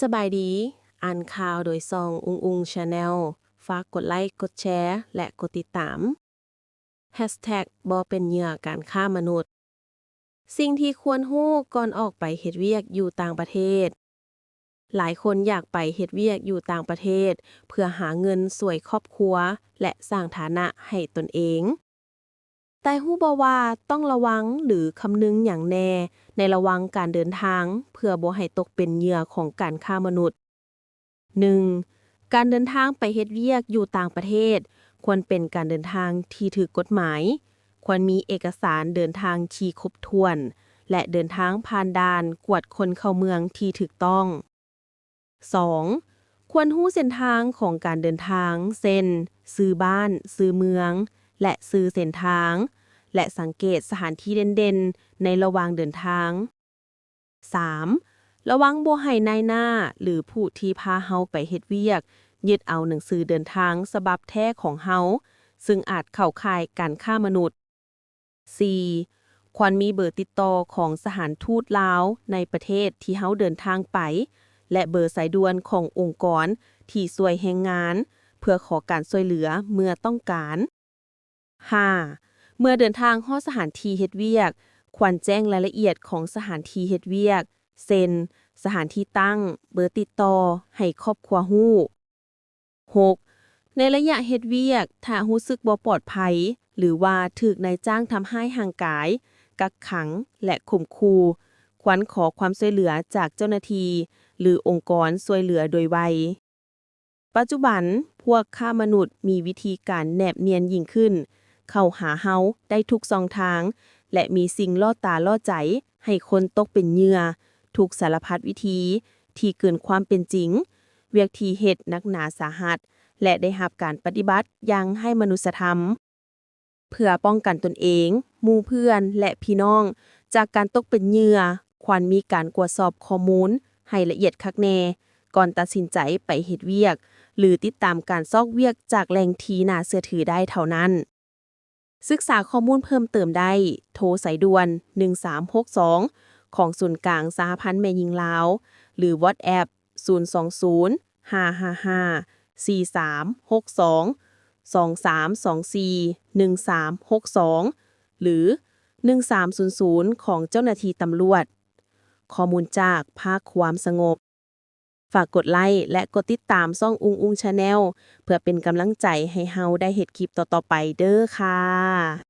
ສະບາຍດີ, ອ່ານຂ່າວໂດຍຊ່ອງອຸງອຸງ Channel. ຝາກກົດໄລ, ກົດແຊ ແລະ ກົດຕິດຕາມ. ແຮັດແທັກ ບໍ່ເປັນເຫຍື່ອການຄ້າມະນຸດ. ສິ່ງທີ່ຄວນຮູ້ກ່ອນອອກໄປເຮັດວຽກຢູ່ຕ່າງປະເທດ. ຫຼາຍຄົນຢາກໄປເຮັດວຽກຢູ່ຕ່າງປະເທດ ເພື່ອຫາເງິນຊ່ວຍຄອບຄົວ ແລະ ສ້າງຖານະໃຫ້ຕົນເອງ. ແຕ່ຮູ້ບໍ່ວ່າຕ້ອງລະວັງ ຫຼື ຄຳນຶງຫຍັງແດ່ໃນລະຫວ່າງການເດີນທາງ ເພື່ອບໍ່ໃຫ້ຕົກເປັນເຫຍື່ອຂອງການຄ້າມະນຸດ? ໜຶ່ງ, ການເດີນທາງໄປເຮັດວຽກຢູ່ຕ່າງປະເທດ ຄວນເປັນການເດີນທາງທີ່ຖືກກົດໝາຍ, ຄວນມີເອກະສານເດີນທາງທີ່ຄົບຖ້ວນ ແລະ ເດີນທາງຜ່ານດ່ານກວດຄົນເຂົ້າເມືອງທີ່ຖືກຕ້ອງ. ສອງ, ຄວນຮູ້ເສັ້ນທາງຂອງການເດີນທາງ ເຊັ່ນ ຊື່ບ້ານ, ຊື່ເມືອງ ແລະ ຊື່ເສັ້ນທາງ ແລະ ສັງເກດສະຖານທີ່ເດັ່ນໆໃນລະຫວ່າງເດີນທາງ. ສາມ, ລະວັງບໍ່ໃຫ້ນາຍໜ້າ ຫຼື ຜູ້ທີ່ພາເຮົາໄປເຮັດວຽກ ຍຶດເອົາໜັງສືເດີນທາງສະບັບແທ້ຂອງເຮົາ, ຊຶ່ງອາດເຂົ້າຂ່າຍການຄ້າມະນຸດ. ສີ່, ຄວນມີເບີຕິດຕໍ່ຂອງສະຖານທູດລາວໃນປະເທດທີ່ເຮົາເດີນທາງໄປ ແລະ ເບີສາຍດ່ວນຂອງອົງກອນທີ່ຊ່ວຍແຮງງານ ເພື່ອຂໍການຊ່ວຍເຫຼືອເມື່ອຕ້ອງການ. ຫ້າ, ເມື່ອເດີນທາງຮອດສະຖານທີ່ເຮັດວຽກ, ຄວນແຈ້ງລາຍລະອຽດຂອງສະຖານທີ່ເຮັດວຽກ, ເຊັ່ນ ສະຖານທີ່ຕັ້ງ, ເບີຕິດຕໍ່, ໃຫ້ຄອບຄົວຮູ້. ຫົກ, ໃນໄລຍະເຮັດວຽກ, ຖ້າຮູ້ສຶກບໍ່ປອດໄພ ຫຼື ວ່າຖືກນາຍຈ້າງທຳຮ້າຍຮ່າງກາຍ, ກັກຂັງ ແລະ ຂົ່ມຂູ່, ຄວນຂໍຄວາມຊ່ວຍເຫຼືອຈາກເຈົ້າໜ້າທີ່ ຫຼື ອົງກອນຊ່ວຍເຫຼືອໂດຍໄວ. ປັດຈຸບັນ, ພວກຄ້າມະນຸດມີວິທີການແນບນຽນຍິ່ງຂຶ້ນ, ເຂົ້າຫາເຮົາໄດ້ທຸກຊ່ອງທາງ ແລະ ມີສິ່ງລ່ອຕາລ່ອໃຈໃຫ້ຄົນຕົກເປັນເຫຍື່ອທຸກສາລະພັດວິທີທີ່ເກີນຄວາມເປັນຈິງ, ວຽກທີ່ເຮັດໜັກໜາສາຫັດ ແລະ ໄດ້ຮັບການປະຕິບັດຢ່າງໄຮ້ມະນຸດສະທຳ. ເພື່ອປ້ອງກັນຕົນເອງ, ໝູ່ເພື່ອນ ແລະ ພີ່ນ້ອງ ຈາກການຕົກເປັນເຫຍື່ອ, ຄວນມີການກວດສອບຂໍ້ມູນໃຫ້ລະອຽດຄັກແນ່ ກ່ອນຕັດສິນໃຈໄປເຮັດວຽກ ຫຼື ຕິດຕາມການຊອກວຽກຈາກແຫຼ່ງທີ່ໜ້າເຊື່ອຖືໄດ້ເທົ່ານັ້ນ. ສຶກສາຂໍ້ມູນເພີ່ມເຕີມໄດ້, ໂທສາຍດ່ວນ ໜຶ່ງສາມຫົກສອງ ຂອງສູນກາງສະຫະພັນແມ່ຍິງລາວ ຫຼື WhatsApp ສູນສອງສູນ ຫ້າຫ້າຫ້າ ສີ່ສາມຫົກສອງ, ສອງສາມສອງສີ່ ໜຶ່ງສາມຫົກສອງ ຫຼື ໜຶ່ງສາມສູນສູນ ຂອງເຈົ້າໜ້າທີ່ຕຳຫຼວດ. ຂໍ້ມູນຈາກພາກຄວາມສະຫງົບ. ຝາກກົດໄລ ແລະ ກົດຕິດຕາມຊ່ອງອຸງອຸງ Channel ເພື່ອເປັນກຳລັງໃຈໃຫ້ເຮົາໄດ້ເຮັດຄລິບຕໍ່ໆໄປເດີ້ຄ່ະ.